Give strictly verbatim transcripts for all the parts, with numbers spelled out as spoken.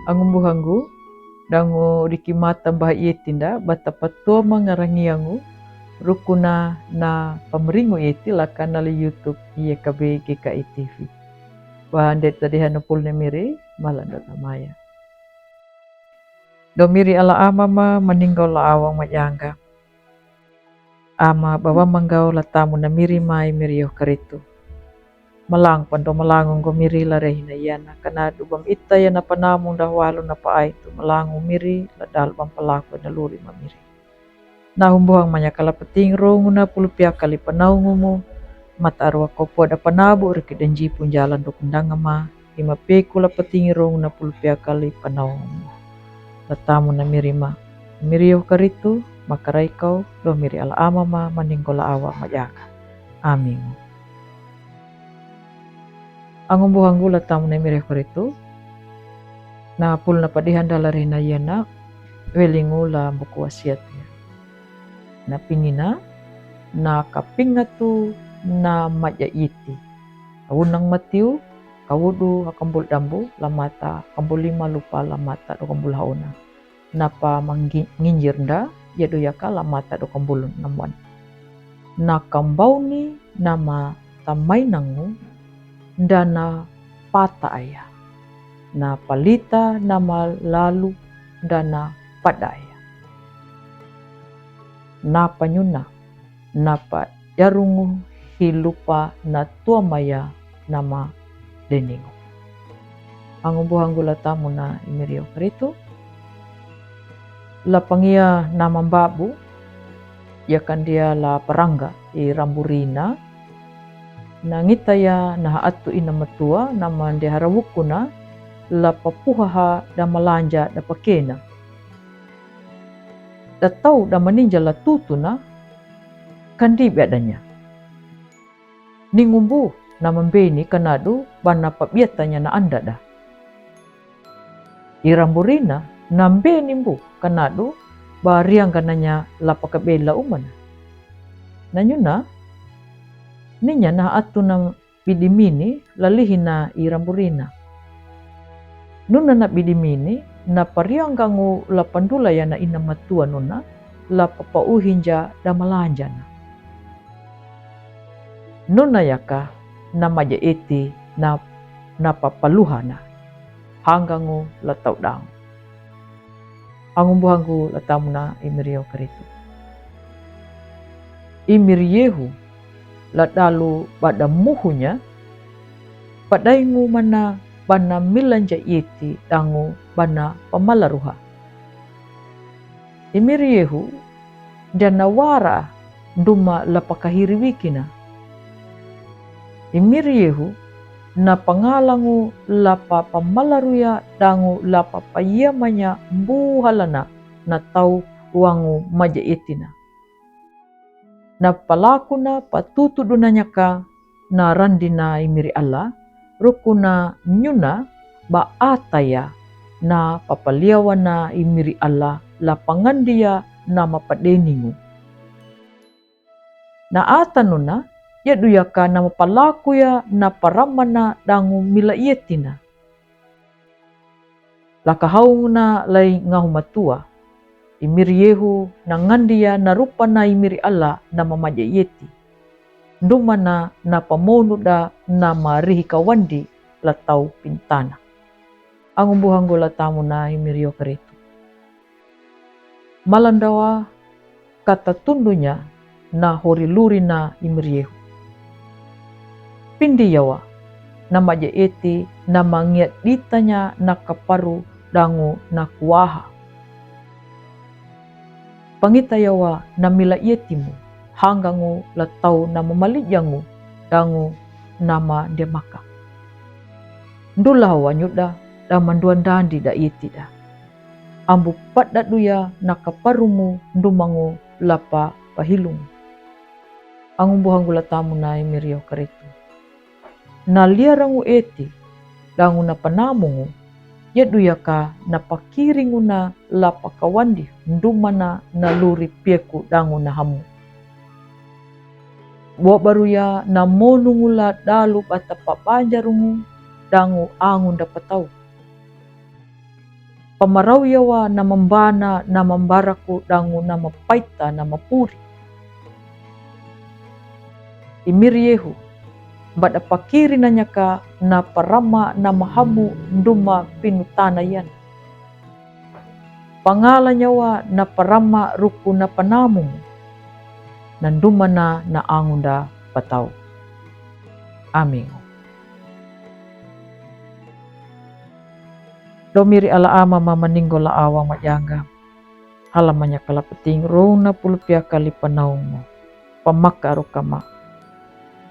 Angumbuhangu, dangu riki mata bah ietinda, bata patua mangarangiangu, rukuna na pamringu ieti laka nali YouTube iye kabe G K I T V. Wah, ndet tadi hanu pul ne miri, malan data maya. Do miri ala amama, maninggo la awang majanga. Ama bawa manggau la tamu na miri mai miri yoh karitu. Malang pando malangung go miri la rehina yana, kana dubam ita yana panamung dahwalu na paai tu malangung miri, la dal bam palaku na luri ma miri. Na humbuhang manya kala pating rongu na pulupia kali panaungumu, mata arwa kopo da panabu riki danji punjalan do kundangama, ima peku la pating rongu na pulupia kali panaungumu. La tamu na miri ma, miri yoh karitu, makarai kau, do miri ala amama, maninggo la awa majaka. Amin. Angumbuhangu la tamu na miri yoh karitu, na pul na padihan dala rehina yana, welingu la buku wasiat ya. Na pingina, na kapingatu, na maja iti. Awunang Matiu, kawudu hakambul dambu, la mata kambul lima lupa la mata do kambul hauna. Napa mangi-, nginjir nda, yadu yaka la mata do kambul namuan. Na kambauni, nama tamainangu, nda na pata aya. Na palita, nama lalu, nda na pada aya. Napa nyuna, napa yarungu hilupa na tua maya nama deningu. Angumbuhangu la tamu na imiri yoh karitu. La pangia nama babu, yakan dia la parangga i ramburina. Na ngita ya na atu ina matua, nama nde harawukuna, la papuhaha da malanja da pakena. Da tau da maninja la tutuna, kandi biadanya. Ningumbu na mambeni kanadu bana pabiatanya na andada. I ramburina na mbeni mbu kanadu ba rianggananya la pakabela umana. Na nyuna, ninya na atu na bidimini la lihina i ramburina. Nuna na bidimini, na parianggangu la pandulaya na ina matua nuna, la papauhinja da malanjana. Nuna yaka na maja eti na, na papaluhana. Hanggangu la tau dang. Angumbuhangu la tamu na imiri yoh karitu. Imiri yehu la dalu bada muhunya, padaingu mana bana milanja iti dangu bana pamalaruha. Imiri yehu dana wara nduma la pakahiri wikina. Imiri yehu na pangalangu la papamalaruya dangu la papayamanya mbuhalana na tau wangu maja etina. Na palakuna patutudunanyaka na randina imiri ala, rukuna nyuna ba ataya na papaliawana imiri ala la pangandia na mapadeningu. Na atanuna, yaduyaka na mapalakuya na paramana dangu mila ietina. Laka haunguna lai ngahu matua, imiri yehu na ngandia na rupana imiri ala na mamaja ieti. Ndumana na pamonuda na marihi kawandi la tau pintana. Angumbuhangu la tamu na imiri yoh karitu. Malandawa kata tundunya na hori lurina imiri yehu. Pindi yawa na maja eti na mangia ditanya na kaparu dangu na kuaha. Pangita yawa na mila ietimu, hanggangu la tau na mamalijangu dangu na mandiamaka. Ndulahawa nyuda da manduandandi da ietida. Ambu padaduya na kaparumu ndumangu la papahilungu. Angumbuhangu la tamu na imiri yoh karitu. Na liarangu eti dangu na panamungu, yaduyaka na pakiringuna la pakawandi ndumana na luri pieku dangu na hamu. Buabaruya na monungu la dalu bata pabanjarungu dangu angu nda patau. Pamarau yawa na mambana na mambaraku dangu na mapaita na mapuri. I miri yehu, bada pakiri na nyaka na parama na mahamu nduma pinutana yan. Pangala nyawa na parama ruku na panamu. Na nduma na na angunda patau. Amingu. Domiri ala ama ma maninggo la awa majanga. Hala manyakala peting rona pulupia kali panaumu. Pamaka rukama.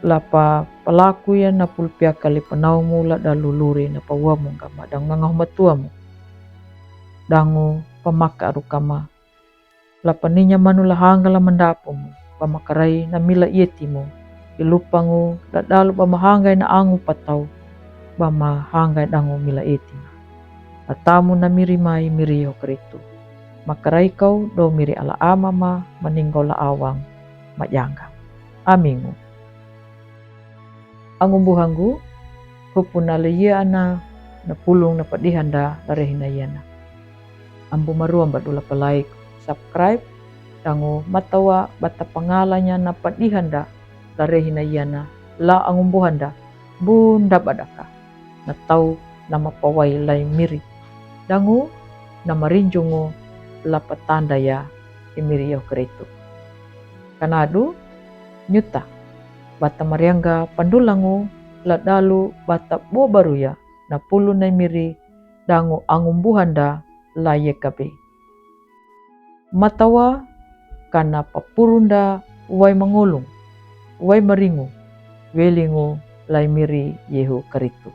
Lapa palaku ya na pulupia kali panaumu la daluluri na pawamu gama dangu ngangah matuamu. Dangu pamaka rukama. Lapa ninya manu la hanga la mandapumu. Pamakarai na mila ietimu. Ilupangu la dalu pamahanggai na angu patau. Pamahanggai dangu mila ietimu. Atamu na miri mai miri yo keritu. Makarai kau domiri ala ama ma maninggo la awang majanga. Amingu. Angumbuhanggu, hupu na leyia ana na pulung na padihanda la rehina yana. Ambu maruam badu la pa like, subscribe, dangu matawa bata pangalanya na padihanda la rehina yana la angumbuhanda bunda badaka. Na tau na mapawai lai miri. Dangu na marinjungu la patanda ya i miri yo keritu. Kanadu nyuta bata mariangga pandulangu la dalu bata bobaruya na pulu nai miri dangu angumbuhanda la yekabe. Matawa kana papurunda wai mangolung, wai maringu, welingu lai miri yehu keritu.